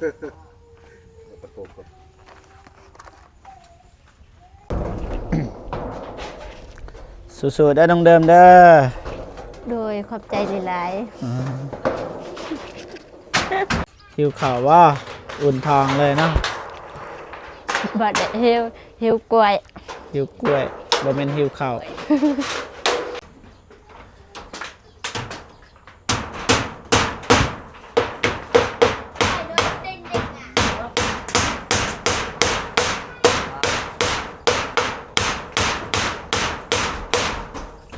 ສູ້ໆເດີນ້ອງເດີມເດີ. ໂດຍ ຂອບໃຈຫຼາຍໆ. ອືມ ຫິວເຂົ້າບໍ່? ອຸ່ນທ້ອງເລີຍເນາະ. ບໍ່ໄດ້ຫິວ ຫິວກ້ວຍ. ຫິວກ້ວຍ ບໍ່ແມ່ນຫິວເຂົ້າ. ໂອ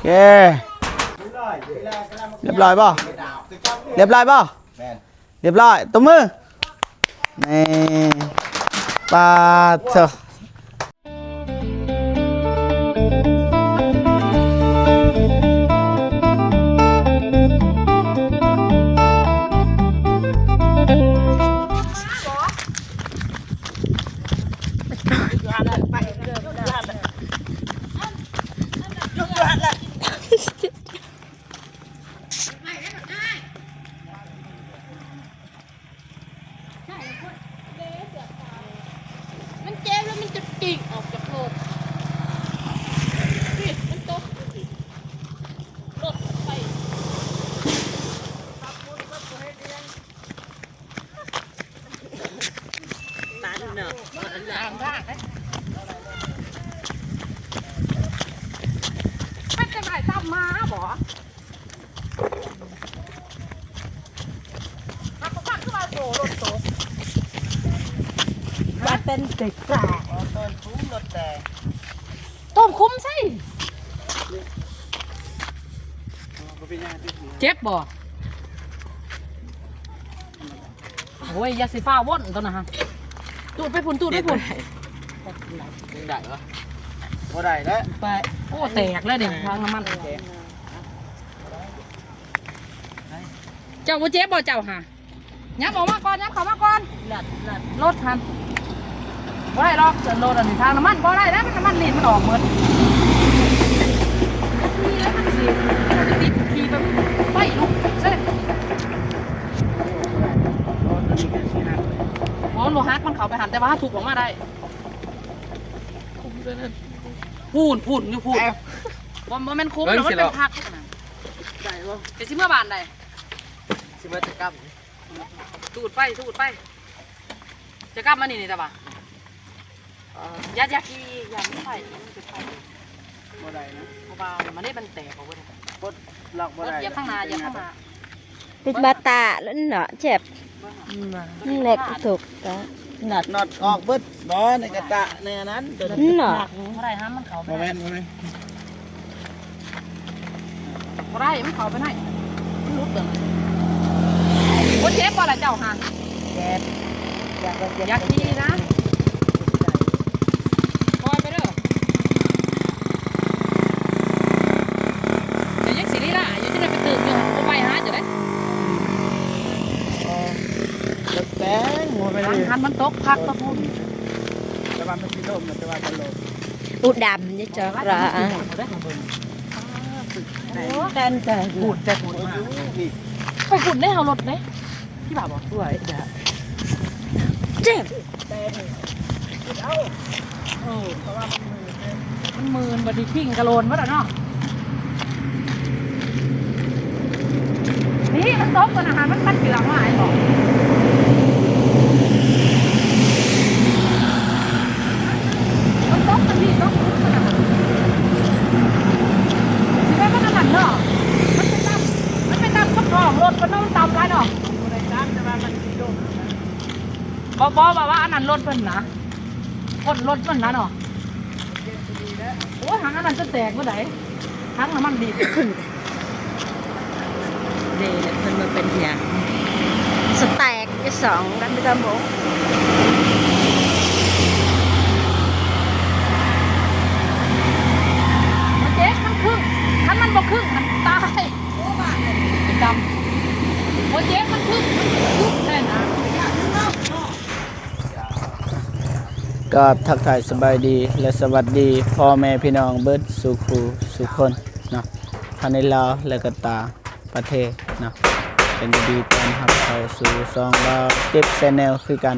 ເຄ ຮຽບຮ້ອຍບໍ່? ຮຽບຮ້ອຍບໍ່? ແມ່ນ ຮຽບຮ້ອຍ ຕົບມື. ນີ້ ປາດໂທ້. ມັນເຈັບແລ້ວມັນຈະກິ້ງອອກຈາກລົດ. ນີ້ມັນຕົກຢູ່ນີ້ ລົດໄປ. ຕັນເນາະ ຕາມທາງເດ້. ມັນຈະໄດ້ຕາມມາບໍ? ມັນບໍ່ຄັກຄືວ່າໂຕລົດໂຕ ວ່າເຕັ້ນເຕັກແຕກ ອໍ ຕົ້ນຄຸ້ມລົດແຕກ. ຕົ້ນຄຸ້ມໃສ່ ເຈັບບໍ່? ໂອ້ຍ ຢ່າຊິຟ້າວວົນຕົວນັ້ນຫະ ຕູດໄປພຸ້ນ ຕູດໄປພຸ້ນ. ໄດ້ບໍ່? ບໍ່ໄດ້ແລ້ວ ໄປ. ໂອ້ ແຕກແລ້ວນີ້ ທາງນ້ຳມັນແຕກ. ເຈົ້າບໍ່ເຈັບບໍ່ເຈົ້າຫະ? ຍັບອອກມາກ່ອນ ຍັບເຂົ້າມາກ່ອນ. ລົດຫັ້ນບໍ່ໄດ້ດອກ ລົດອັນນີ້ ທາງນ້ຳມັນບໍ່ໄດ້ແລ້ວ ນ້ຳມັນລີດມັນອອກໝົດ. ຂີ່ແລ້ວມັນຊິ ມັນຊິຕິດ ຂີ່ແບບໄຟລຸກເລີຍ. ບໍ່ ມັນບໍ່ຫັກ ມັນເຂົ້າໄປຫັ້ນ ແຕ່ວ່າເຮົາທຸບອອກມາໄດ້. ຂຸມຢູ່ໃສນັ້ນ? ພຸ້ນ ພຸ້ນ ຢູ່ພຸ້ນ. ບໍ່ ບໍ່ແມ່ນຂຸມ ເອີ ດອກ ມັນເປັນຜັກ. ໄດ້ບໍ່? ເປັນຊິເມືອບ້ານໃດ? ຊິເມືອຈະກັບ. ຕູດໄປ ຕູດໄປ ຈະກັບມານີ້ ນີ້ຕາວ່າ. ເອີ ຢ່າ ຢ່າຂີ່ ຢ່າມີໄຟ ມັນຈະໄປບໍ່ໄດ້ນະ ເພາະວ່າມັນນີ້ມັນແຕກອອກເບິດ. ປົດລັອກບໍ່ໄດ້ ຢຽບຂ້າງໜ້າ ຢຽບຂ້າງໜ້າ. ຕິດມາຕາແລ້ວເນາະ ເຈັບ. ອືມ ແມັກຖືກຕາ ນັດ ນັດອອກເບິດບໍ່ ໃນກະຕະ ໃນອັນນັ້ນ ຕົວນັ້ນເນາະ. ບໍ່ໄດ້ຫາ ມັນເຂົ້າໄປ ບໍ່ແມ່ນ ບໍ່ແມ່ນ. ບໍ່ໄດ້ ມັນເຂົ້າໄປໃນ ມັນຫຼຸດເລີຍ. ບໍ່ເຈັບບໍ່ລະເຈົ້າຫະ? ເຈັບ ຢາກ ຢາກຂີ່ນະ ປ່ອຍໄປເດີ. ເຈົ້າຍັງຊິລີລາຢູ່ ຈັ່ງໃດໄປຕື່ມຢູ່ ບໍ່ໄປຫາເຈົ້າເດ້. ເອີ ແຕ່ ບໍ່ໄປ ຄັນມັນຕົກພັກຕະພຸ້ນ ແຕ່ວ່າມັນຊິລົ້ມ ແຕ່ວ່າບໍ່ລົ້ມ. ອູດຳນີ້ຈອກລະ ແຕ່ນແຕ່ພຸ້ນ ແຕ່ພຸ້ນມາ ໄປພຸ້ນໃນເຮົາລົດເດ້. ທີ່ວ່າບໍ່ ສວຍ ເຈັບ ເອີ ເພາະວ່າມັນ ມັນມື່ນ ບັດນີ້ພິງກະໂລນໝົດແລ້ວເນາະ. ນີ້ມັນຕົກຕົວນັ້ນຫາ ມັນ ມັນເຈື່ອງມາໃຫ້ບໍ່? ມັນຕົກ ມັນນີ້ຕົກ ມັນ ມັນອັນນັ້ນເນາະ ມັນໄປຕຳ ມັນໄປຕຳກັບທ້ອງລົດເພິ່ນເນາະ ມັນຕຳຫຼາຍເນາະ. ບໍ່ໄດ້ຕຳ ແຕ່ວ່າມັນຊິລົງ ບໍ່ ບໍ່ ແບບວ່າອັນນັ້ນລົດເພິ່ນນະ ຄົນລົດເພິ່ນນະເນາະ. ໂອ້ຍ ທາງອັນນັ້ນຈົນແຕກໝົດໃດ ທາງນ້ຳມັນດີດ. ເດ້ ເພິ່ນມາເປັນຫຍັງ ສະແຕັກອີກສອງກັນໄປຕາມໂບ ມັນເຈັບ ມັນຄຶ້ງ ຄັນມັນບໍ່ຄຶ້ງຫັ້ນຕາຍ. ດຳ ບໍ່ເຈັບ ມັນຄຶ້ງ ມັນຄຶ້ງແທ້ນະ. ກາບທັກທາຍສະບາຍດີ ແລະ ສະຫວັດດີພໍ່ແມ່ພີ່ນ້ອງເບິດສູ່ຄູ່ສູ່ຄົນເນາະ ທັງໃນລາວ ແລະ ກະຕ່າງປະເທດເນາະ. ຍິນດີຕ້ອນຮັບເຂົ້າສູ່ຊ່ອງບ່າວເຈັບ Channel ຄືກັນ.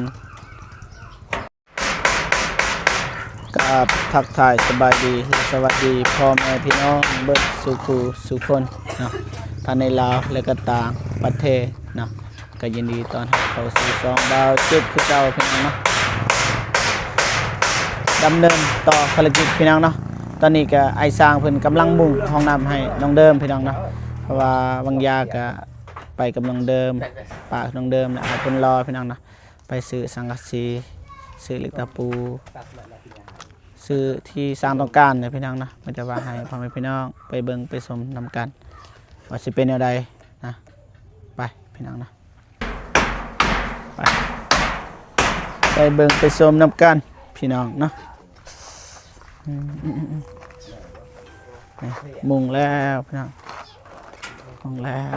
ກາບທັກທາຍສະບາຍດີ ແລະ ສະຫວັດດີພໍ່ແມ່ພີ່ນ້ອງເບິດສູ່ຄູ່ສູ່ຄົນເນາະ ທັງໃນລາວ ແລະ ກໍຕ່າງປະເທດເນາະ. ກໍຍິນດີຕ້ອນຮັບເຂົ້າສູ່ຊ່ອງບ່າວເຈັບຄືເກົ່າ ພີ່ນ້ອງເນາະ. ດຳເນີນຕໍ່ພາລະກິດ ພີ່ນ້ອງເນາະ. ຕອນນີ້ກໍອ້າຍຊ້າງເພິ່ນກຳລັງມຸງຫ້ອງນ້ຳໃຫ້ນ້ອງເດີມ ພີ່ນ້ອງເນາະ ເພາະວ່າຫວ່າງຢາກໍໄປກັບນ້ອງເດີມ ປະນ້ອງເດີມ ແລະ ໃຫ້ເພິ່ນລໍ ພີ່ນ້ອງເນາະ. ໄປຊື້ສັງກະສີ ຊື້ເຫຼັກຕະປູ ຊື້ທີ່ຊ່າງຕ້ອງການເດີພີ່ນ້ອງເນາະ. ມີແຕ່ວ່າໃຫ້ພໍ່ແມ່ພີ່ນ້ອງໄປເບິ່ງໄປຊົມນຳກັນ ວ່າຊິເປັນແນວໃດນະ. ໄປພີ່ນ້ອງເນາະ ໄປ ໄປເບິ່ງໄປຊົມນຳກັນພີ່ນ້ອງເນາະ. ອືມ ອືມ ອືມ ນີ້ ມຸງແລ້ວພີ່ນ້ອງ ມຸງແລ້ວ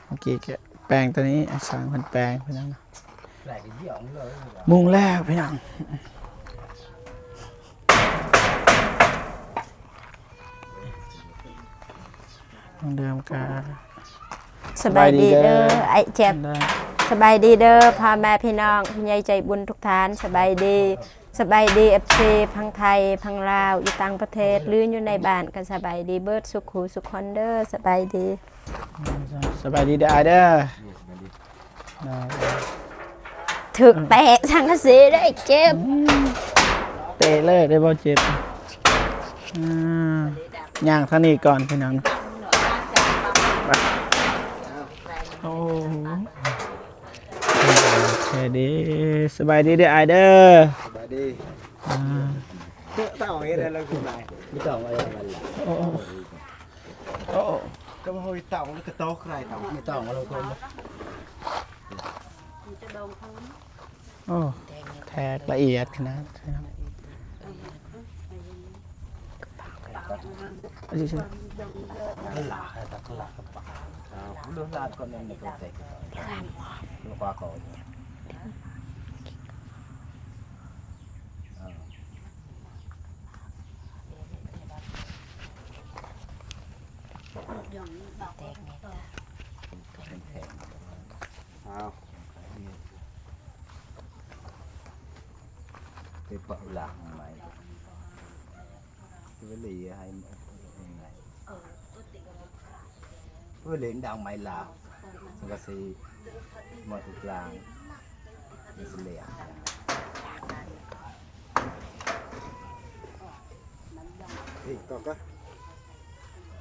ເມື່ອກີ້ກະແປງຕົວນີ້ ອ້າຍຊ້າງເພິ່ນແປງພີ່ນ້ອງ ມຸງແລ້ວພີ່ນ້ອງ. ເດີມກະ ສະບາຍດີເດີ ສະບາຍດີເດີ ອ້າຍແຈັບ ສະບາຍດີເດີພໍ່ແມ່ພີ່ນ້ອງ ຜູ້ໃຫຍ່ໃຈບຸນທຸກທ່ານ ສະບາຍດີ ສະບາຍດີ ເອັຟຊີ ພັງໄທ ພັງລາວ ຢູ່ຕ່າງປະເທດ ຫຼື ຢູ່ໃນບ້ານ ກໍສະບາຍດີເບິດສູ່ຄູ່ສູ່ຄົນເດີ ສະບາຍດີ. ສະບາຍດີເດີອ້າຍເດີ. ຖືກເຕະສັງກະສີໄດ້ເຈັບ ອືມ ເຕະເລີຍໄດ້ບໍ່ເຈັບ. ອ່າ ຍ່າງທາງນີ້ກ່ອນພີ່ນ້ອງ. ໂອ້ ໂອເຄເດ້ ສະບາຍດີເດີອ້າຍເດີ ສະບາຍດີ. ອ່າ ເຕົາເຮັດໃຫ້ລາວກິນຫຼາຍ ມີເຕົາມາແລ້ວ ໂອ້ ໂອ້ ກໍບໍ່ເຮັດເຕົາ ແລ້ວກໍໂຕກຫຼາຍເຕົາ ມີເຕົາມາລົງຄົນ. ໂອ້ ແທກລະອຽດຂະໜາດ. ລາກ ລາກ ລາກ ລາກກ່ອນນັ້ນກໍແຕກ ລາກຂວາກ່ອນ. ເອົາ ໄປເປາະຫຼັງໃໝ່ ເວລີໃຫ້ ເວລີດັງໃໝ່ລາວ ສັງກະສີໝົດທຸກຫຼັງ. ເ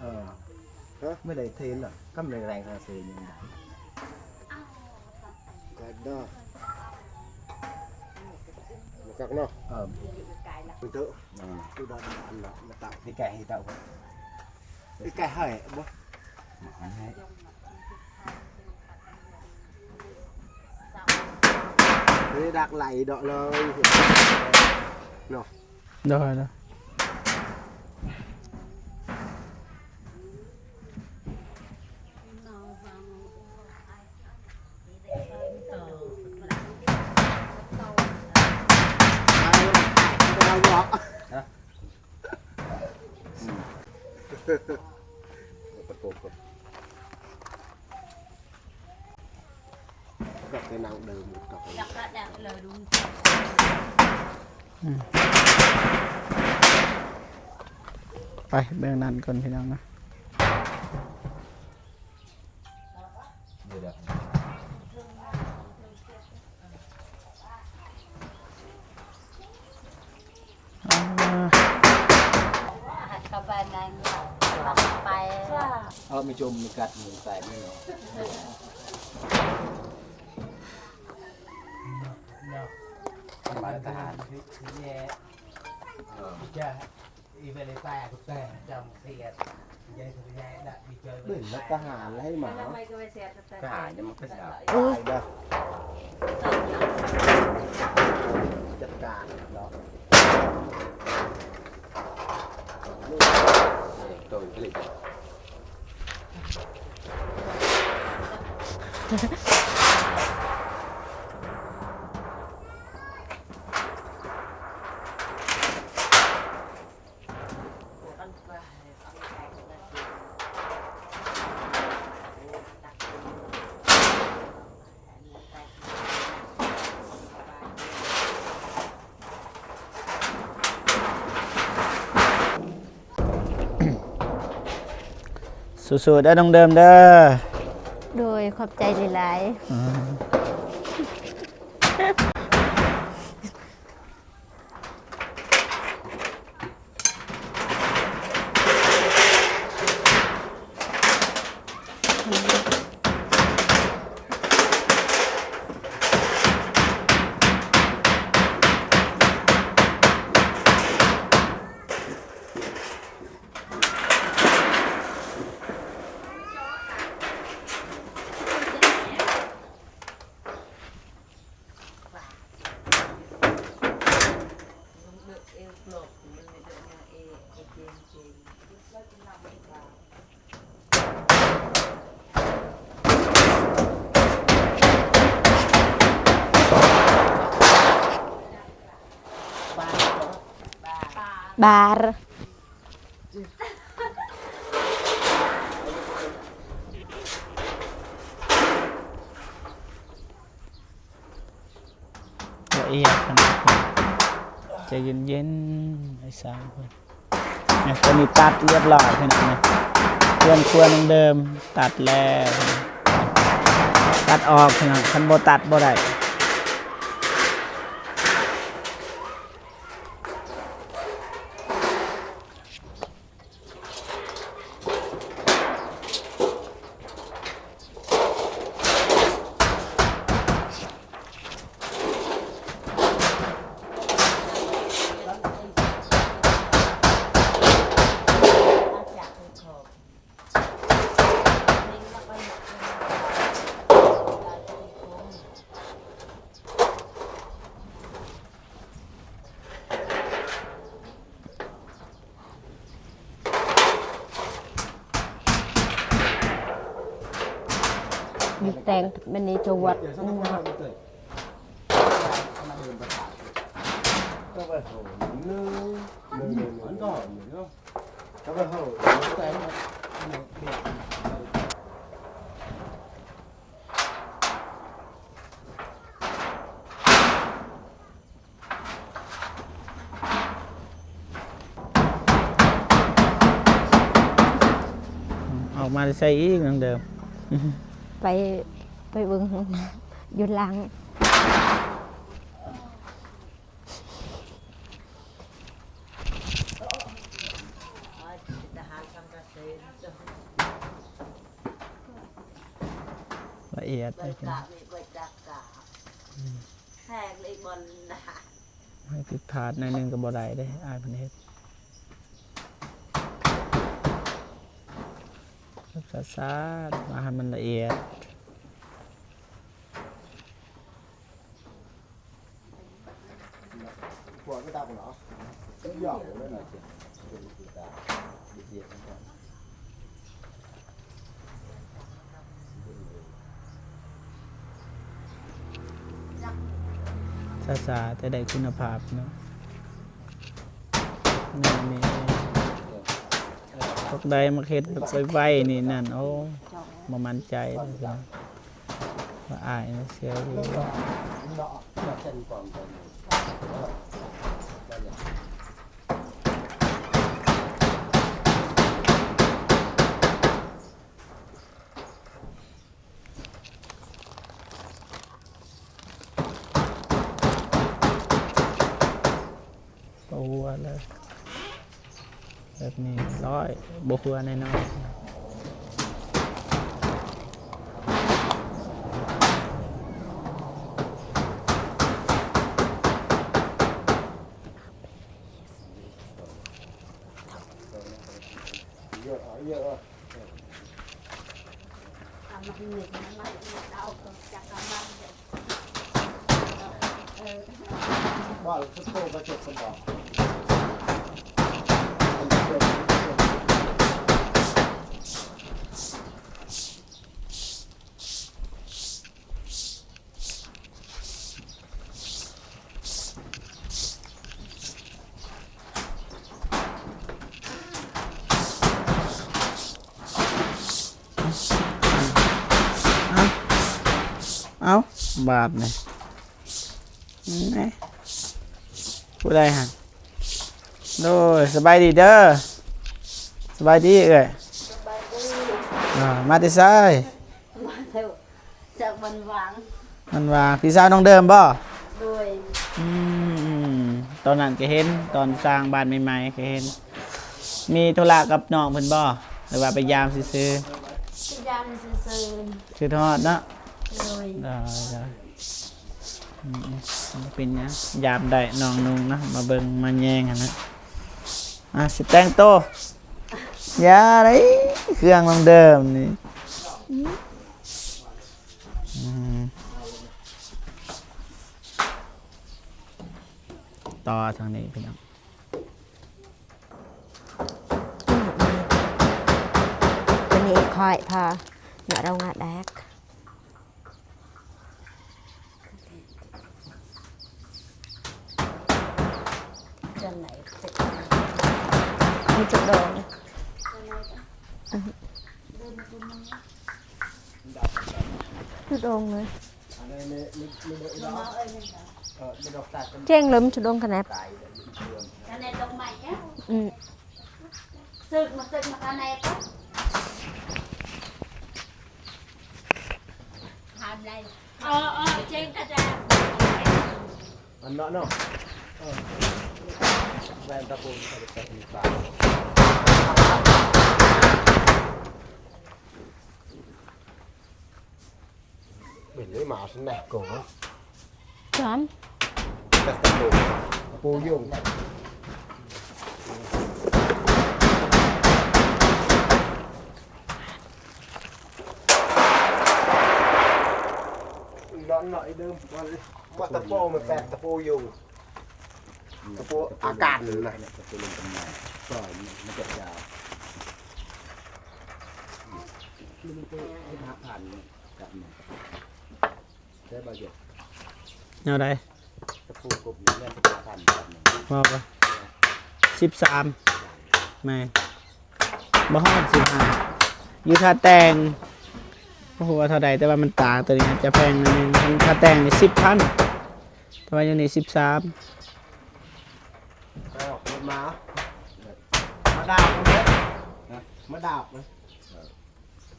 ອີ ເມື່ອໃດເທນລະ ກຳລັງແຮງທາງເຊຍຍັງໄດ້ ກັກເນາະ ເອີ ເບິ່ງເທີ ອືມ ໃກ້ໃຫ້ເຕົາ ໃກ້ໃຫ້ບໍ່ ໃຫ້ ນີ້ດັກໄຫຼເດາະເລີຍເນາະ ໄດ້ລະ. ກັບໄປນັ່ງເດີມກັບ ອືມ ໄປເບິ່ງນັ້ນກ່ອນພີ່ນ້ອງນະ. ເອົາ ມີຈຸ່ມ ມີກັດ ມີແຕກ ມີເນາະ ເນາະ ປານການ ເອີ ເປັນນັກທະຫານໄລ່ໝາ ທະຫານຍັງບໍ່ເຄີຍເອົາ ຕາຍເດີ ຈັດການເນາະ ໂຕຜະລິດ. ໂອ້ ສູ້ໆເດີນ້ອງເດີມເດີ. ໂດຍ ຂອບໃຈຫຼາຍໆ. ອືມ. ບາ. ລະອຽດຂະໜາດ ໃຈເຢັນໆ ໄອ້ສາວເພິ່ນ. ນີ້ ຕົວນີ້ຕັດລຽບຮ້ອຍພີ່ນ້ອງນະ. ເຮືອນຄົວນ້ອງເດີມຕັດແລ້ວ ຕັດອອກພີ່ນ້ອງ ຄັນບໍ່ຕັດບໍ່ໄດ້. ຢູ່ແຕງແມ່ນນີ້ຈະວັດ.ອອກມາແຕ່ໃສອີກນາງເດີມ? ໄປ ໄປເບິ່ງຢູ່ຫຼັງ. ລະອຽດເລີຍພີ່ນ້ອງ. ແພງເລີຍບ່ອນນະ ໃຫ້ຜິດພາດໜ້ອຍໜຶ່ງກໍບໍ່ໄດ້ເດ້ ອ້າຍເພິ່ນເຮັດ. ເຮັດຊ້າໆ ວ່າໃຫ້ມັນລະອຽດ. ຊ້າໆ ແຕ່ໄດ້ຄຸນນະພາບເນາະ. ແນວນີ້ ພວກໃດມາເຮັດແບບໄວໆ ນີ້ນັ້ນ ໂອ້ ບໍ່ໝັ້ນໃຈເລີຍ. ວ່າອ້າຍເຊວຢູ່. ບໍ່ຮົ່ວເລີຍ ແບບນີ້ຮ້ອຍ ບໍ່ຮົ່ວແນ່ນອນ.ເອົ້າ ເອົ້າ ບາດນີ້ ແນ່ ຜູ້ໃດຫັ້ນ? ໂດຍ ສະບາຍດີເດີ ສະບາຍດີເອື້ອຍ ສະບາຍດີ. ອ່າ ມາແຕ່ໃສ? ມາແຕ່ຈາກບ້ານຫວາງ. ບ້ານຫວາງ ພີ່ສາວນ້ອງເດີມບໍ່? ໂດຍ. ອືມ ຕອນນັ້ນກໍເຫັນ ຕອນສ້າງບ້ານໃໝ່ໆກໍເຫັນ. ມີທຸລະກັບນ້ອງເພິ່ນບໍ່ ຫຼືວ່າໄປຢາມຊື່ໆ? ໄປຢາມຊື່ໆ. ຄິດຮອດເນາະ? ໂດຍ. ໂດຍ ໂດຍ. ອືມ ບໍ່ເປັນຫຍັງ ຢາມໄດ້ນ້ອງນຸ່ງເນາະ ມາເບິ່ງມາແຍງຫັ້ນນະ. ອ່າ ຊິແຕ່ງໂຕ ຢ່າໄດ໋ ເຄື່ອງນ້ອງເດີມນີ້. ອືມ ຕໍ່ທາງນີ້ພີ່ນ້ອງ. ໂຕນີ້ຂ້ອຍພໍ ເນາະ ເຮົາງາແດກ. ມີຈຸດດອງ ຈຸດດອງເລີຍ. ເຈັງເລີຍ ມີຈຸດດອງຂະແໜບ ຂະແໜບດອກໄມ້. ອືມ. ເສິກມາເສິກມາກະແນບ ຫາມໄລ ເອີ ເອີ ເຈັງກະຈາ ອັນເນາະເນາະ ເອີ ແວ່ນຕາໂກນເຂົ້າໄປໃສ່ອັນນີ້ປາ ເປັນໄດ້ມາຊັ້ນແຫຼະ ໂກງ ຈອມ ແຕ່ຕະປູ ຕະປູຍຸງ ເນາະ ເນາະ ໄອ້ເດີມ ວ່າ ວ່າຕະປູມັນແປດຕະປູຍຸງ ຕະປູອາການນະ ຕະປູລົງກັນມາ ຊອຍມັນກະຈາ ມັນເປັນຫ້າພັນ ກັບມັນ ແນວໃດ? ຕະປູກົບນີ້ແມ່ນສິບຫ້າພັນ ເວົ້າວ່າສິບສາມ ແມ່ນ ບໍ່ຮອດສິບຫ້າ ຢູ່ທ່າແຕ່ງ ບໍ່ຮູ້ວ່າເທົ່າໃດ ແຕ່ວ່າມັນຕ່າງ ໂຕນີ້ອາດຈະແພງໜ້ອຍໜຶ່ງ ຄັນທ່າແຕ່ງນີ້ສິບພັນ ແຕ່ວ່າຢູ່ນີ້ສິບສາມ. ເອົາລົງມາ ມາດາບເລີຍ ມາດາບເລີຍ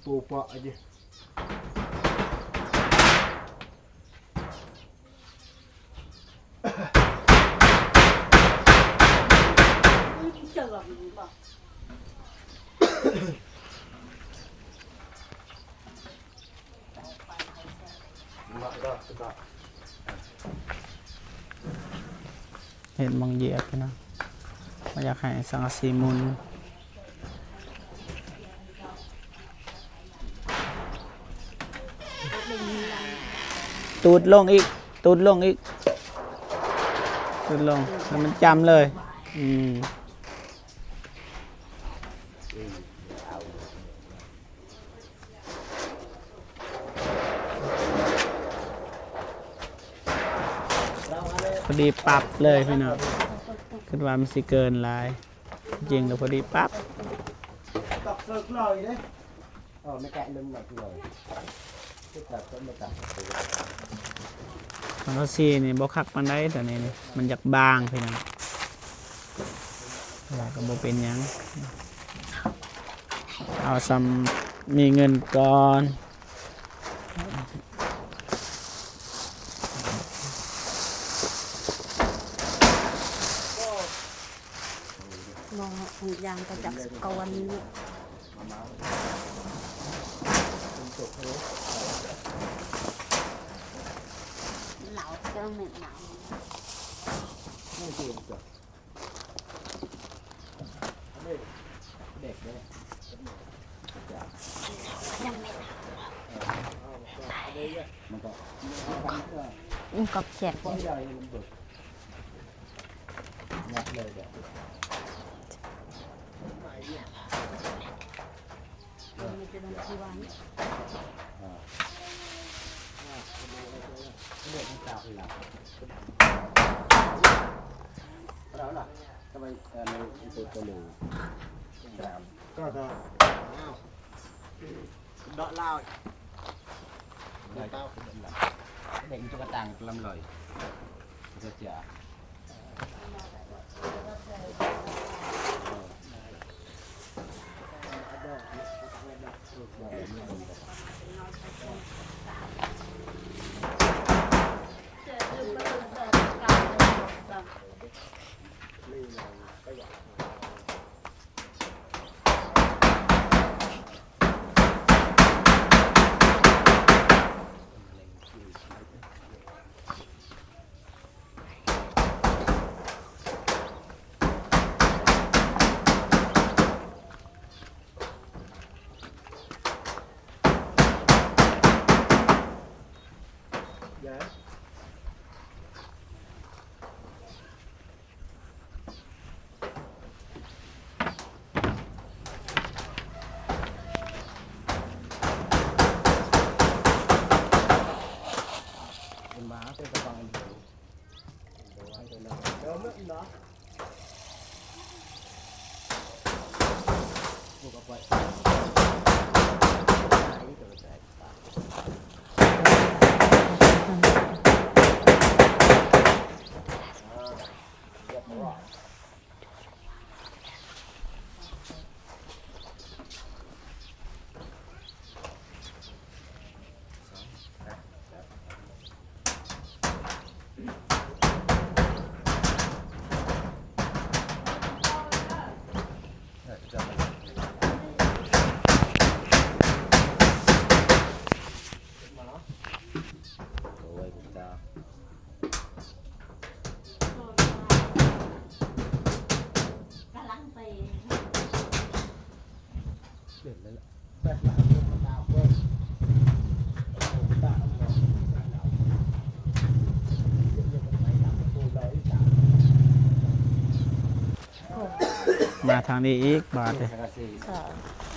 ປູເປາະຢູ່. ເຮັດໝ່ອງຢຽບພີ່ນ້ອງ ບໍ່ຢາກໃຫ້ສັງກະສີໝຸ່ນ. ຕູດລົງອີກ ຕູດລົງອີກ ຕູດລົງໃຫ້ມັນຈ້ຳເລີຍ ອືມ. ພໍດີປັບເລີຍພີ່ນ້ອງ ຄິດວ່າມັນຊິເກີນຫຼາຍ ຈິງແລ້ວພໍດີປັບ. ສັງກະສີນີ້ບໍ່ຄັກປານໃດ ໂຕນີ້ນີ້ ມັນຢາກບາງພີ່ນ້ອງ ແຕ່ວ່າກໍບໍ່ເປັນຫຍັງ ເອົາສ່ຳມີເງິນກ່ອນ. ມອງຫາທຸກຢ່າງກໍຈັກກະວັນນີ້ ໜາວ ເຄື່ອງແມ່ນໜາວ. ອືມ ກໍແຊບ. ເດາະລາວ ເດັກຕຸກກະຕ່າງລຳລອຍ ເຈົ້າເຈົ້າ. ມາທາງນີ້ອີກບາດນີ້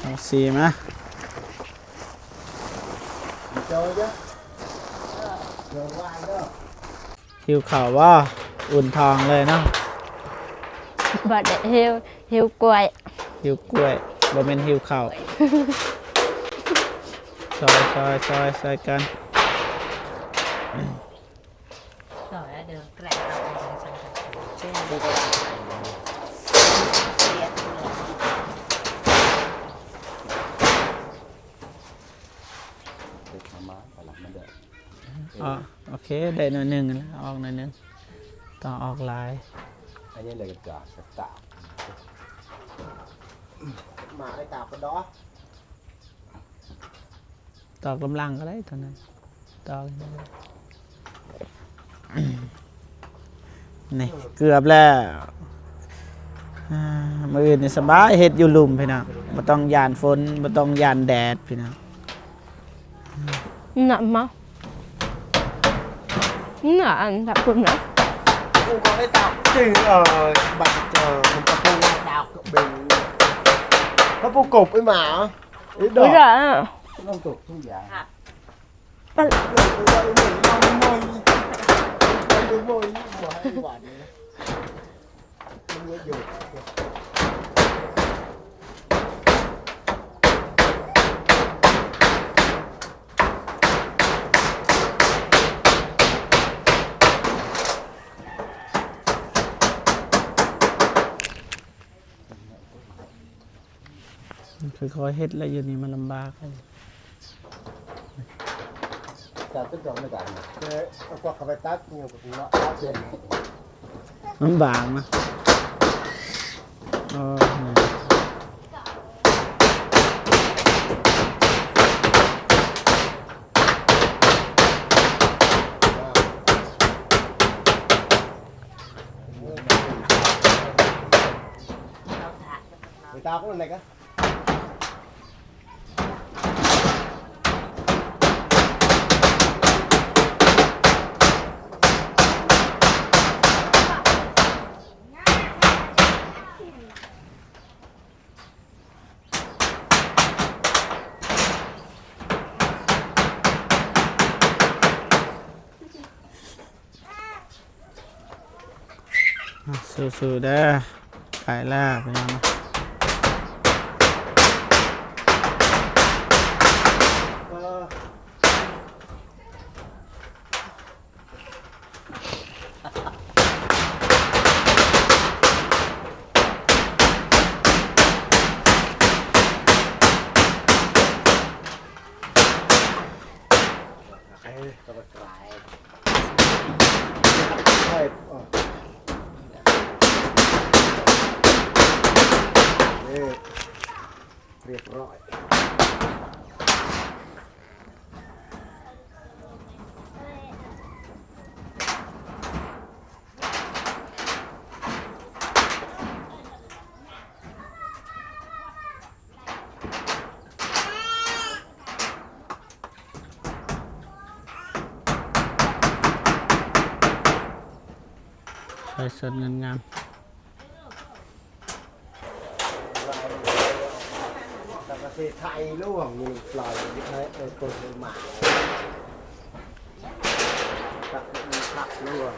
ເອົາສີ່ມາ. ຫິວເຂົ້າບໍ່? ອຸ່ນທ້ອງເລີຍເນາະ. ບໍ່ໄດ້ຫິວ ຫິວກ້ວຍ ຫິວກ້ວຍ ບໍ່ແມ່ນຫິວເຂົ້າ. ຊອຍ ຊອຍ ຊອຍ ຊອຍກັນ. ອໍ ໂອເຄ ໄດ້ໜ້ອຍໜຶ່ງແລ້ວ ອອກໜ້ອຍໜຶ່ງ ຕ້ອງອອກຫຼາຍ. ອັນນີ້ເລີຍກະຕາກ ໝາໄອ້ຕາກກະດໍ ຕອກລຳຫຼັງກະໄດ້ຕອນນັ້ນ ຕອກ ນີ້ເກືອບແລ້ວ. ອາ ມື້ອື່ນນີ້ສະບາຍ ເຮັດຢູ່ລຸ່ມພີ່ນ້ອງ ບໍ່ຕ້ອງຢ້ານຝົນ ບໍ່ຕ້ອງຢ້ານແດດພີ່ນ້ອງ. ນຳມາ ນະ ອັນ ຂອບຄຸນນະ. ກູກະໄດ້ຕາກຈື່ ເອີ ບັດເຈີ ມັນກະປູຕາກເບັງ ກະປູກົບໄອ້ໝາ ໄອ້ດອກ ລອງຕົກທຸກຢ່າງ. ຄ່ອຍໆເຮັດແຫຼະ ຢູ່ນີ້ມັນລຳບາກ. ມັນບາງນະ. ເອີ. ໄປຕາກມັນໄດ້ກະ. ສູ້ໆເດີ ໄປແລ້ວພີ່ນ້ອງ. ໄປສົດເງິນງາມ. ແລ້ວກໍຊິໄຖລວງຢູ່ ປລ່ອຍໃຫ້ເອີ ຄົນມາ ຕັກມັນພັກລວງ.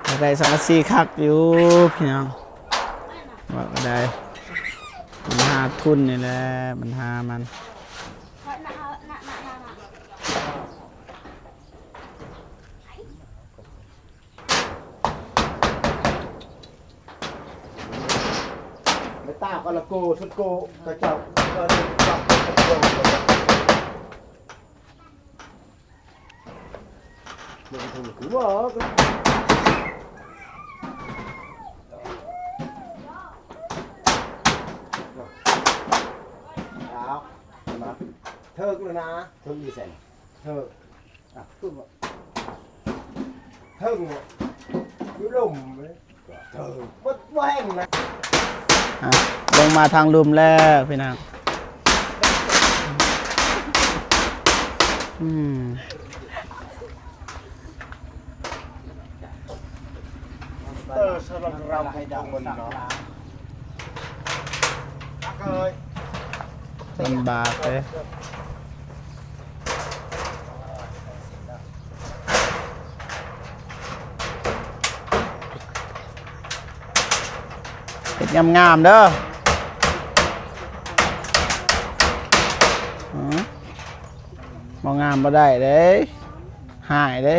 ຢາກໄດ້ສັງກະສີຄັກຢູ່ພີ່ນ້ອງ ວ່າກໍໄດ້ ບັນຫາທຶນນີ້ແຫຼະ ບັນຫາມັນ. ແມ່ຕາກໍລະໂກ ສຸດໂກ ກະເຈົ້າ ກໍເຈົ້າ ມັນຖືກຄືວ່າ ເອົາ ເຖິງແລ້ວນະ ເຖິງຢູ່ໃສ ເຖິງ ອ່ະ ຄືວ່າ ເທິງບໍ່ ຢູ່ລຸ່ມເລີຍ ເທິງ ບໍ່ ບໍ່ແຫ້ງນະ. ອ່ະ ລົງມາທາງລຸ່ມແລ້ວພີ່ນ້ອງ. ອືມ ເອີ ສຳລັບເຮົາໃຫ້ດາວເບິ່ງເນາະ. ລຳບາກເດ້ ເຮັດງາມໆເດີ. ອື ບໍ່ງາມບໍ່ໄດ້ເດ້ ຮ້າຍເດ້.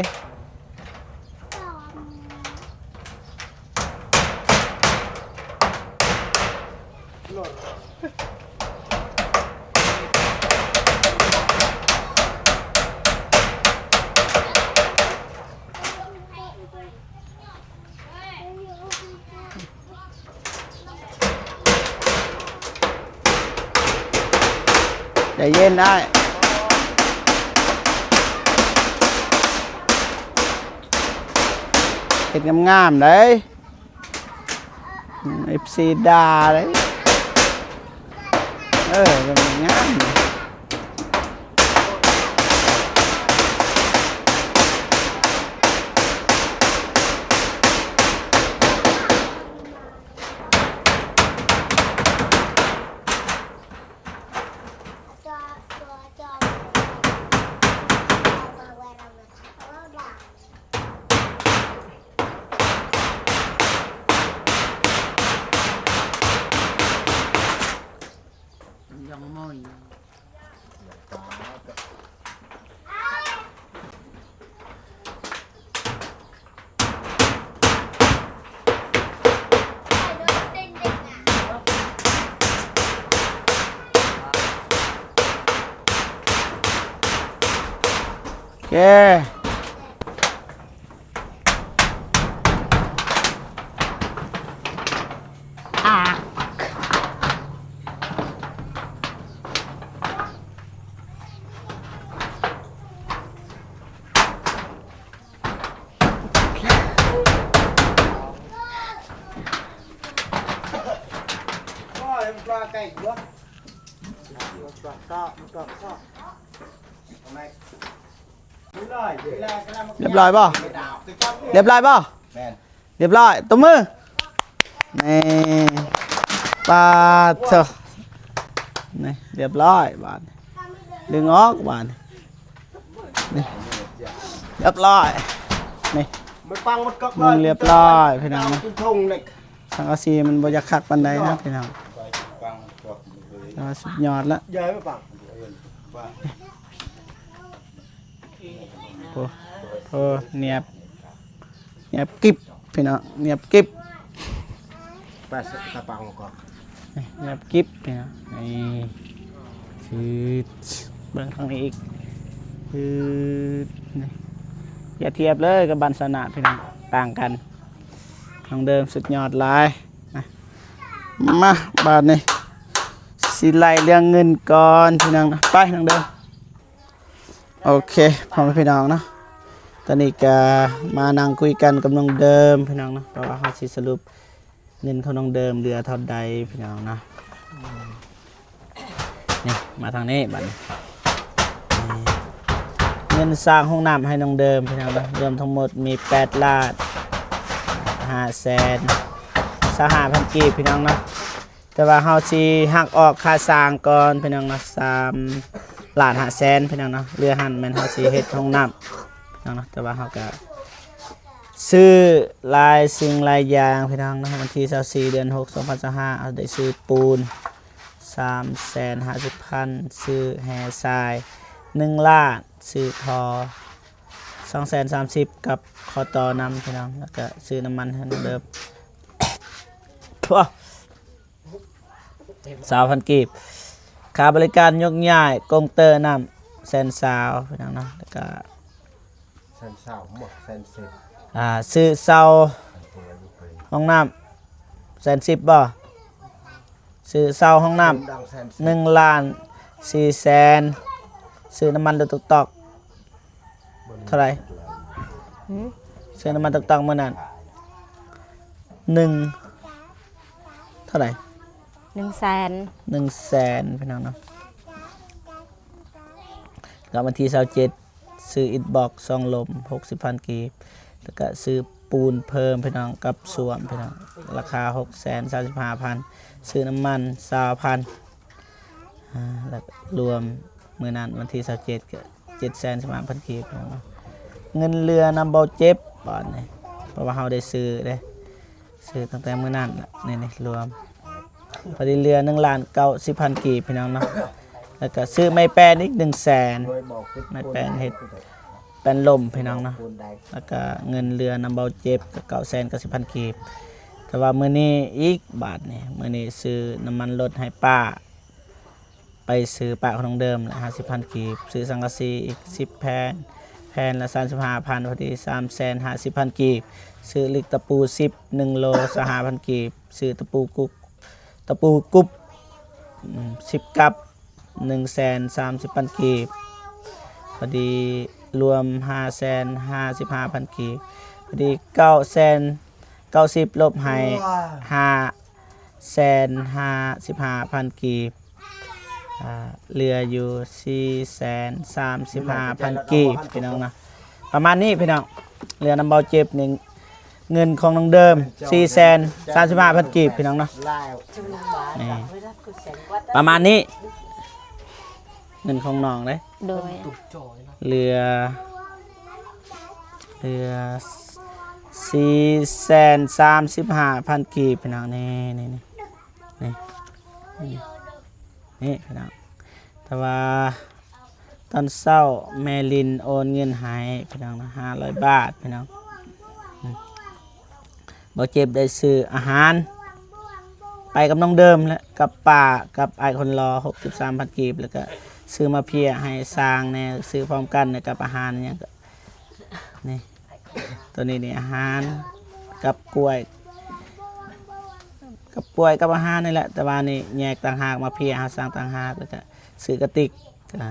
ໃຈເຢັນອ້າຍ ເຮັດງາມໆໄດ໋. ອືມ ເອັຟຊີດ່າເດ້ ເອີ ເບິ່ງງາມ. ໂອເຄ. ຮຽບຮ້ອຍບໍ່? ຮຽບຮ້ອຍບໍ່? ແມ່ນ. ຮຽບຮ້ອຍ ຕົບມື. ນີ້ ປາດໂທ້ ນີ້ ຮຽບຮ້ອຍບາດນີ້ ດຶງອອກບາດນີ້ ນີ້ ຮຽບຮ້ອຍ ນີ້ ມຸງຮຽບຮ້ອຍພີ່ນ້ອງ. ສັງກະສີມັນບໍ່ຢາກຄັກປານໃດນະພີ່ນ້ອງ ແຕ່ວ່າສຸດຍອດລະ. ໂອ້ ໂອ້ ນຽບ ນຽບກິບພີ່ນ້ອງ ນຽບກິບ. ໄປສະຕາປັງກ່ອນ ນຽບກິບພີ່ນ້ອງ. ນີ້ ຊືດ ເບິ່ງທາງນີ້ອີກ ຊືດ ນີ້ ຢ່າທຽບເລີຍກັບບ້ານຊາວນາດພີ່ນ້ອງ ຕ່າງກັນ. ນ້ອງເດີມສຸດຍອດຫຼາຍ. ມາ ມາ ບາດນີ້ ຊິໄລ່ເລື່ອງເງິນກ່ອນພີ່ນ້ອງ ໄປ ນ້ອງເດີມ. ໂອເຄ ພໍ່ແມ່ພີ່ນ້ອງເນາະ ຕອນນີ້ກະມານັ່ງຄຸຍກັນກັບນ້ອງເດີມພີ່ນ້ອງເນາະ ເພາະວ່າເຮົາຊິສະຫຼຸບເງິນຂອງນ້ອງເດີມເຫຼືອເທົ່າໃດພີ່ນ້ອງເນາະ. ນີ້ ມາທາງນີ້ບາດນີ້ ນີ້ ເງິນສ້າງຫ້ອງນ້ຳໃຫ້ນ້ອງເດີມພີ່ນ້ອງເນາະ ລວມທັງໝົດມີແປດລ້ານຫ້າແສນຊາວຫ້າພັນກີບພີ່ນ້ອງເນາະ. ແຕ່ວ່າເຮົາຊິຫັກອອກຄ່າສ້າງກ່ອນພີ່ນ້ອງເນາະ ສາມລ້ານຫ້າແສນພີ່ນ້ອງເນາະ. ເຫຼືອຫັ້ນແມ່ນເຮົາຊິເຮັດຫ້ອງນ້ຳພີ່ນ້ອງເນາະ. ແຕ່ວ່າເຮົາກະຊື້ຫຼາຍສິ່ງຫຼາຍຢ່າງພີ່ນ້ອງເນາະ. ວັນທີຊາວສີ່ ເດືອນຫົກ ສອງພັນຊາວຫ້າ ເຮົາໄດ້ຊື້ປູນສາມແສນຫ້າສິບພັນ, ຊື້ແຮ່ຊາຍໜຶ່ງລ້ານ, ຊື້ທໍ່ສອງແສນສາມສິບ ກັບຂໍ້ຕໍ່ນຳພີ່ນ້ອງ, ແລ້ວກະຊື້ນ້ຳມັນໃຫ້ເດີ ຊາວພັນກີບ. ຄ່າບໍລິການຍົກຍ້າຍກົງເຕີນ້ຳແສນຊາວພີ່ນ້ອງເນາະ. ແລ້ວກະ ແສນຊາວບໍ່ ແສນສິບ ອ່າ ຊື້ເຊົ່າຫ້ອງນ້ຳແສນສິບບໍ່? ຊື້ເຊົ່າຫ້ອງນ້ຳໜຶ່ງລ້ານສີ່ແສນ. ຊື້ນ້ຳມັນລົດຕຸກຕອກເທົ່າໃດ? ຫື? ຊື້ນ້ຳມັນຕຸກຕອກມື້ນັ້ນໜຶ່ງ ເທົ່າໃດ? ໜຶ່ງແສນ ໜຶ່ງແສນພີ່ນ້ອງເນາະ. ແລ້ວວັນທີຊາວເຈັດ ຊື້ອິດບລັອກສອງລົມຫົກສິບພັນກີບ, ແລ້ວກະຊື້ປູນເພີ່ມພີ່ນ້ອງ ກັບສ້ວມພີ່ນ້ອງ ລາຄາຫົກແສນສາມສິບຫ້າພັນ, ຊື້ນ້ຳມັນຊາວພັນ ອ່າ ແລ້ວລວມມື້ນັ້ນວັນທີຊາວເຈັດ ກະເຈັດແສນສິບຫ້າພັນກີບພີ່ນ້ອງເນາະ. ເງິນເຫຼືອນຳເບົາເຈັບບາດນີ້ ເພາະວ່າເຮົາໄດ້ຊື້ເດ້ ຊື້ຕັ້ງແຕ່ມື້ນັ້ນລະ ນີ້ໆ ລວມ ພໍດີເຫຼືອໜຶ່ງລ້ານເກົ້າສິບພັນກີບພີ່ນ້ອງເນາະ. ແລ້ວກະຊື້ໄມ້ແປ້ນອີກໜຶ່ງແສນ ໄມ້ແປ້ນເຮັດແປ້ນລົມພີ່ນ້ອງເນາະ. ແລ້ວກະເງິນເຫຼືອນຳເບົາເຈັບກະເກົ້າແສນເກົ້າສິບພັນກີບ. ແຕ່ວ່າມື້ນີ້ອີກບາດນີ້ ມື້ນີ້ຊື້ນ້ຳມັນລົດໃຫ້ປ້າ ໄປຊື້ປະຂອງນ້ອງເດີມລະຫ້າສິບພັນກີບ, ຊື້ສັງກະສີອີກສິບແຜ່ນ ແຜ່ນລະສາມສິບຫ້າພັນ ພໍດີສາມແສນຫ້າສິບພັນກີບ, ຊື້ເຫຼັກຕະປູສິບ ໜຶ່ງໂລ ຊາວຫ້າພັນກີບ, ຊື້ຕະປູກຸບ ຕະປູກຸບ ອືມ ສິບກັບ ໜຶ່ງແສນສາມສິບພັນກີບ, ພໍດີລວມຫ້າແສນຫ້າສິບຫ້າພັນກີບ, ພໍດີເກົ້າແສນ ເກົ້າສິບລົບໃຫ້ຫ້າແສນຫ້າສິບຫ້າພັນກີບ ອ່າ ເຫຼືອຢູ່ສີ່ແສນສາມສິບຫ້າພັນກີບພີ່ນ້ອງເນາະ. ປະມານນີ້ພີ່ນ້ອງ ເຫຼືອນຳເບົາເຈັບນີ້ ເງິນຂອງນ້ອງເດີມສີ່ແສນສາມສິບຫ້າພັນກີບພີ່ນ້ອງເນາະ. ນີ້ ປະມານນີ້ ເງິນຂອງນ້ອງເດ້ ໂດຍ ເຫຼືອ ເຫຼືອສີ່ແສນສາມສິບຫ້າພັນກີບພີ່ນ້ອງ. ນີ້ ນີ້ ນີ້ ນີ້ ນີ້ພີ່ນ້ອງ ແຕ່ວ່າຕອນເຊົ້າແມ່ລິນໂອນເງິນໃຫ້ພີ່ນ້ອງເນາະ ຫ້າຮ້ອຍບາດພີ່ນ້ອງ. ອືມ ບໍ່ເຈັບໄດ້ຊື້ອາຫານ ໄປກັບນ້ອງເດີມ ແລະ ກັບປ້າ ກັບອ້າຍຄົນຫຼໍ່ ຫົກສິບສາມພັນກີບ ແລ້ວກະຊື້ມາເພຍໃຫ້ຊ່າງແດ່ ຊື້ພ້ອມກັນ ແລ້ວກັບອາຫານຫຍັງກະ ນີ້ ໂຕນີ້ນີ້ອາຫານ ກັບກ້ວຍ ກັບກ້ວຍກັບອາຫານນີ້ແຫຼະ ແຕ່ວ່ານີ້ແຍກຕ່າງຫາກ ມາເພຍເຮົາສັ່ງຕ່າງຫາກ ແລ້ວກະຊື້ກະຕິກ ກະ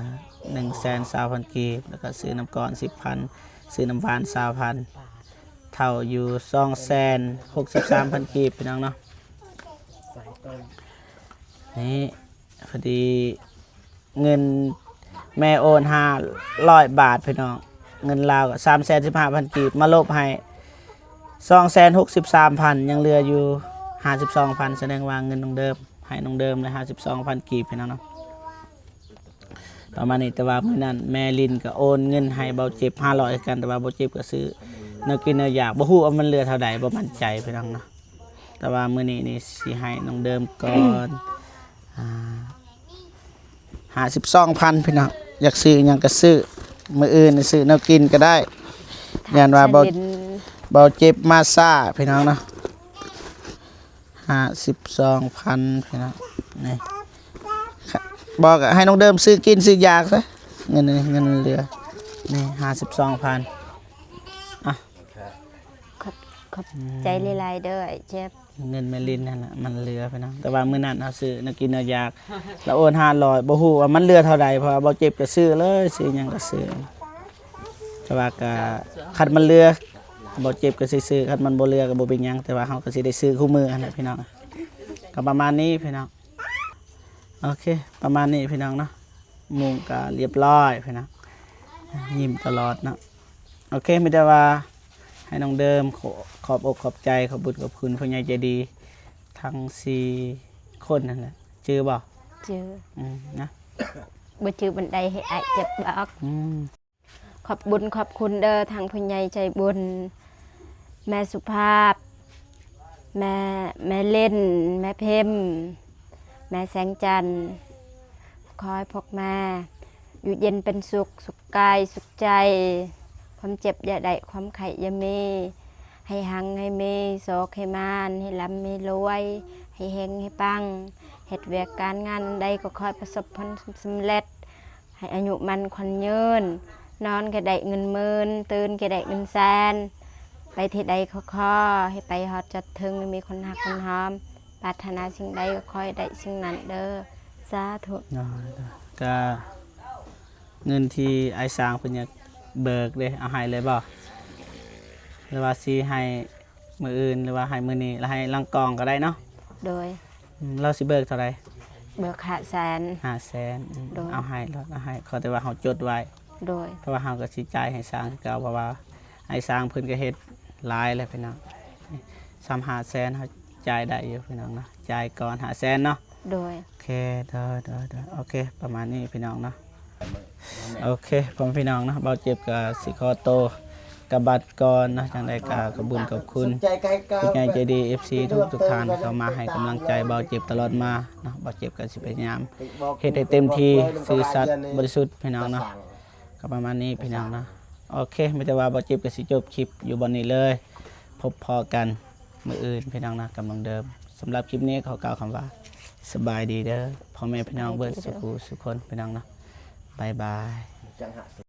ໜຶ່ງແສນຊາວພັນກີບ ແລ້ວກະຊື້ນ້ຳກ້ອນສິບພັນ ຊື້ນ້ຳຫວານຊາວພັນ ເທົ່າຢູ່ສອງແສນຫົກສິບສາມພັນກີບພີ່ນ້ອງເນາະ. ນີ້ພໍດີເງິນແມ່ໂອນຫ້າຮ້ອຍບາດພີ່ນ້ອງ ເງິນລາວກະສາມແສນສິບຫ້າພັນກີບ ມາລົບໃຫ້ສອງແສນຫົກສິບສາມພັນ ຍັງເຫຼືອຢູ່ຫ້າສິບສອງພັນ ສະແດງວ່າເງິນນ້ອງເດີມ ໃຫ້ນ້ອງເດີມແລ້ວຫ້າສິບສອງພັນກີບພີ່ນ້ອງເນາະ. ປະມານນີ້ ແຕ່ວ່າມື້ນັ້ນແມ່ລິນກະໂອນເງິນໃຫ້ເບົາເຈັບຫ້າຮ້ອຍຄືກັນ ແຕ່ວ່າເບົາເຈັບກະຊື້ແນວກິນແນວຢາກ ບໍ່ຮູ້ວ່າມັນເຫຼືອເທົ່າໃດ ບໍ່ໝັ້ນໃຈພີ່ນ້ອງເນາະ. ແຕ່ວ່າມື້ນີ້ນີ້ຊິໃຫ້ນ້ອງເດີມກ່ອນ ອ່າ ຫ້າສິບສອງພັນພີ່ນ້ອງ ຢາກຊື້ຫຍັງກະຊື້ ມື້ອື່ນຊື້ແນວກິນກະໄດ້ ຢ້ານວ່າເບົາ ເບົາເຈັບມາຊ້າພີ່ນ້ອງເນາະ. ຫ້າສິບສອງພັນພີ່ນ້ອງ ນີ້ ບໍ່ກະໃຫ້ນ້ອງເດີມຊື້ກິນຊື້ຢາກຊະ ເງິນນີ້ ເງິນເຫຼືອນີ້ ຫ້າສິບສອງພັນ ອ່ະ ຂອບ ຂອບໃຈຫຼາຍໆເດີອ້າຍແຈັບ. ເງິນແມ່ລິນຫັ້ນລະມັນເຫຼືອພີ່ນ້ອງ ແຕ່ວ່າມື້ນັ້ນເຮົາຊື້ແນວກິນແນວຢາກ ລະໂອນຫ້າຮ້ອຍ ບໍ່ຮູ້ວ່າມັນເຫຼືອເທົ່າໃດ ເພາະວ່າເບົາເຈັບກະຊື້ເລີຍ ຊື້ຫຍັງກະຊື້ ແຕ່ວ່າກະ ຄັນມັນເຫຼືອ ເບົາເຈັບກະຊິຊື້ ຄັນມັນບໍ່ເຫຼືອກະະບໍ່ເປັນຫຍັງ ແຕ່ວ່າເຮົາກະຊິໄດ້ຊື້ຄູ່ມື້ຫັ້ນແຫຼະພີ່ນ້ອງ. ກະປະມານນີ້ພີ່ນ້ອງ ໂອເຄ ປະມານນີ້ພີ່ນ້ອງເນາະ ມຸງກະລຽບຮ້ອຍພີ່ນ້ອງ. ຍິ້ມຕະຫຼອດເນາະ. ໂອເຄ ມີແຕ່ວ່າໃຫ້ນ້ອງເດີມ ຂອບ ຂອບອົກຂອບໃຈ ຂອບບຸນຂອບຄຸນຜູ້ໃຫຍ່ໃຈດີທັງສີ່ຄົນນັ້ນແຫຼະ. ຈື່ບໍ່? ຈື່. ອືມ ນະ ບໍ່ຈື່ບັນໄດໃຫ້ອ້າຍເຈັບບອກ. ອືມ ຂອບບຸນຂອບຄຸນເດີ ທັງຜູ້ໃຫຍ່ໃຈບຸນ ແມ່ສຸພາບ ແມ່ ແມ່ເຫຼັ້ນ ແມ່ເພັມ ແມ່ແສງຈັນ. ຂໍໃຫ້ພວກແມ່ຢູ່ເຢັນເປັນສຸກ ສຸກກາຍສຸກໃຈ, ຄວາມເຈັບຢ່າໄດ້ ຄວາມໄຂ້ຢ່າມີ, ໃຫ້ຮັ່ງໃຫ້ມີ ໂຊກໃຫ້ໝານ ໃຫ້ລ່ຳໃຫ້ລວຍ ໃຫ້ເຮັງໃຫ້ປັງ, ເຮັດວຽກການງານອັນໃດກໍຂໍໃຫ້ປະສົບຜົນສຳເລັດ. ໃຫ້ອາຍຸໝັ້ນຂວັນຍືນ, ນອນກໍໄດ້ເງິນໝື່ນ ຕື່ນກໍໄດ້ເງິນແສນ, ໄປທີ່ໃດກໍຂໍໃຫ້ໄປຮອດຈອດເຖິງ, ໃຫ້ມີຄົນຮັກຄົນຫອມ, ປາດຖະໜາສິ່ງໃດກໍຂໍໃຫ້ໄດ້ສິ່ງນັ້ນເດີ. ສາທຸ. ໂດຍ ໂດຍ. ກະເງິນທີ່ອ້າຍຊ້າງເພິ່ນຢາກເບີກເດ້ ເອົາໃຫ້ເລີຍບໍ່? ຫຼືວ່າຊິໃຫ້ ມື້ອື່ນ ຫຼືວ່າໃຫ້ມື້ນີ້ ລະໃຫ້ຫຼັງກ່ອງກໍໄດ້ເນາະ. ໂດຍ. ອືມ ລາວຊິເບີກເທົ່າໃດ? ເບີກຫ້າແສນ. ຫ້າແສນ. ອືມ ໂດຍ. ເອົາໃຫ້ໂລດ ເອົາໃຫ້ ຂໍແຕ່ວ່າເຮົາຈົດໄວ້. ໂດຍ. ເພາະວ່າເຮົາກໍຊິຈ່າຍໃຫ້ຊ້າງຄືເກົ່າ ເພາະວ່າອ້າຍຊ້າງເພິ່ນກໍເຮັດຫຼາຍແລ້ວພີ່ນ້ອງ. ສ່ຳຫ້າແສນເຮົາຈ່າຍໄດ້ຢູ່ພີ່ນ້ອງເນາະ ຈ່າຍກ່ອນຫ້າແສນເນາະ. ໂດຍ. ໂອເຄ ໂດຍ ໂດຍ ໂດຍ. ໂອເຄ ປະມານນີ້ພີ່ນ້ອງເນາະ. ໂອເຄ ພໍ່ແມ່ພີ່ນ້ອງເນາະ ບ່າວເຈັບກໍຊິຂໍໂຕກັບບັດກ່ອນເນາະ. ຈັ່ງໃດກໍຂອບບຸນຂອບຄຸນຜູ້ໃຫຍ່ໃຈດີ ເອັຟຊີ ທຸກໆທ່ານທີ່ເຂົ້າມາໃຫ້ກຳລັງໃຈບ່າວເຈັບຕະຫຼອດມາເນາະ. ບ່າວເຈັບກໍຊິພະຍາຍາມເຮັດໃຫ້ເຕັມທີ່ ຊື່ສັດ ບໍລິສຸດພີ່ນ້ອງເນາະ. ກໍປະມານນີ້ພີ່ນ້ອງເນາະ. ໂອເຄ ມີແຕ່ວ່າບ່າວເຈັບກໍຊິຈົບຄລິບຢູ່ບ່ອນນີ້ເລີຍ. ພົບພໍ້ກັນມື້ອື່ນພີ່ນ້ອງເນາະ ກັບນ້ອງເດີມ. ສຳລັບຄລິບນີ້ຂໍກ່າວຄຳວ່າ ສະບາຍດີເດີ ພໍ່ແມ່ພີ່ນ້ອງເບິດສຸຂູສຸຄົນພີ່ນ້ອງເນາະ. ບາຍບາຍ.